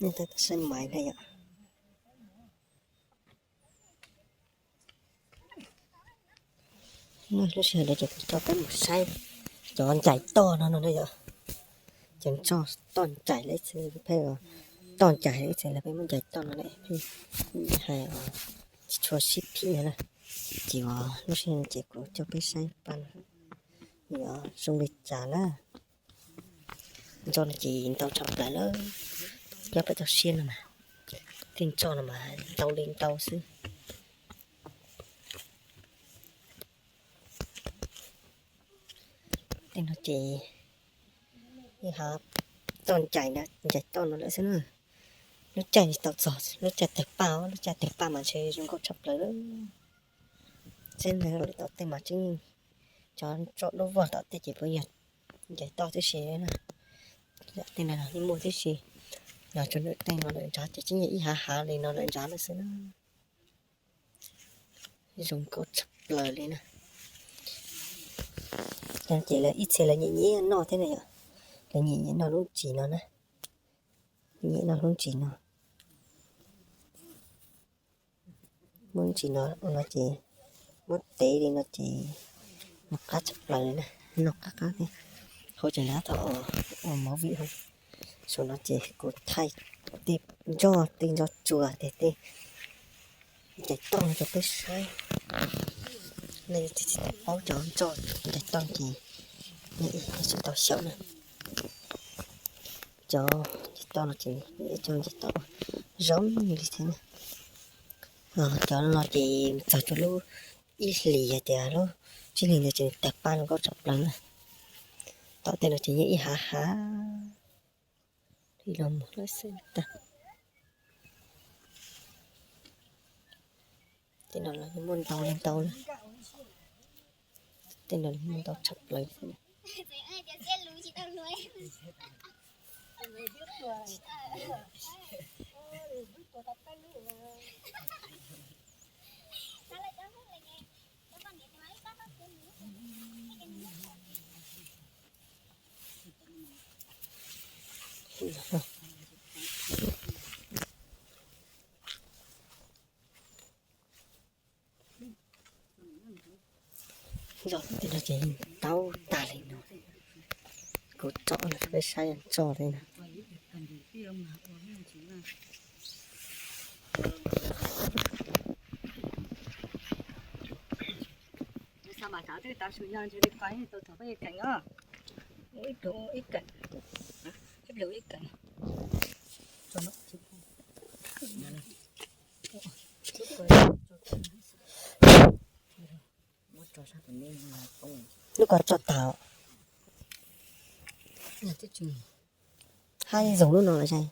Saib maiv na yom. Lub sij hawm no ces kuv coj peb mus saib cov ncaim toj no no na yom. Cov toj ncaim lawm ib txhia, peb toj ncaim lawm ib txhia los peb muab ncaim toj no na, hais tsis tshua sib phim no na. Ces lub sij hawm no ces kuv coj peb saib paj no zoo li cas na. Ntxo no ces ntau tshaj plaws lawm, nyob peb toj siab no mas, tej ntxo no mas ntau li ntau xwb. Tej no ces ib hav toj ncaim, ncaim toj no lawm xwb na. Lub caij tsis tau txog lub caij tawg paj, lub caij tawg paj mas ntshe zoo nkauj tshaj plaws lawm. Txij no lawm tom tej mas tseem, cov tso dub vog tom tej ces puav yog ncaim toj tib si na. Tej no yeej muaj tib si, los tso ntawm tej no lawm nrad ces tseem yog ib hav hav li no lawm nrad lawm xwb na. Zoo nkauj tshaj plaws li na. Ces lawv ib txhia lawv nyiam nyiam noj thiab na yom, lawv nyiam nyiam noj lub ntsis no na, nyiam noj lub ntsis no. Muab ntsis no ua no ces muab tev li no ces noj qab tshaj plaws li na, noj qab qab thiab. Hauv tseem nrab tau ua movie hauv. Saum no ces kuv thaij tej ntxo, tej ntxo tsuas, tej, tej ncaim toj no rau peb saib. Nej tsis tau paub cov ntxo ncaim toj ces nej tsis tau xyaum na. Cov ncaim toj no ces cov ncaim toj zoo li thiab na. Cov no ces txog rau lub ib hlis hais tias lub tsib hlis ntawd ces tawg paj zoo nkauj tshaj plaws na. Tom tej no ces yeej ib hav hav li los mus lawm xwb tag. Tej no los yeej muaj ntau li ntau na. Tej no los muaj ntau tshaj plaws xwb. Ntxo tej no ces taub tag li no. Kuv tsom no peb saib ntxo li no. Lub ko tso tag. Hab zoo lub no los saib.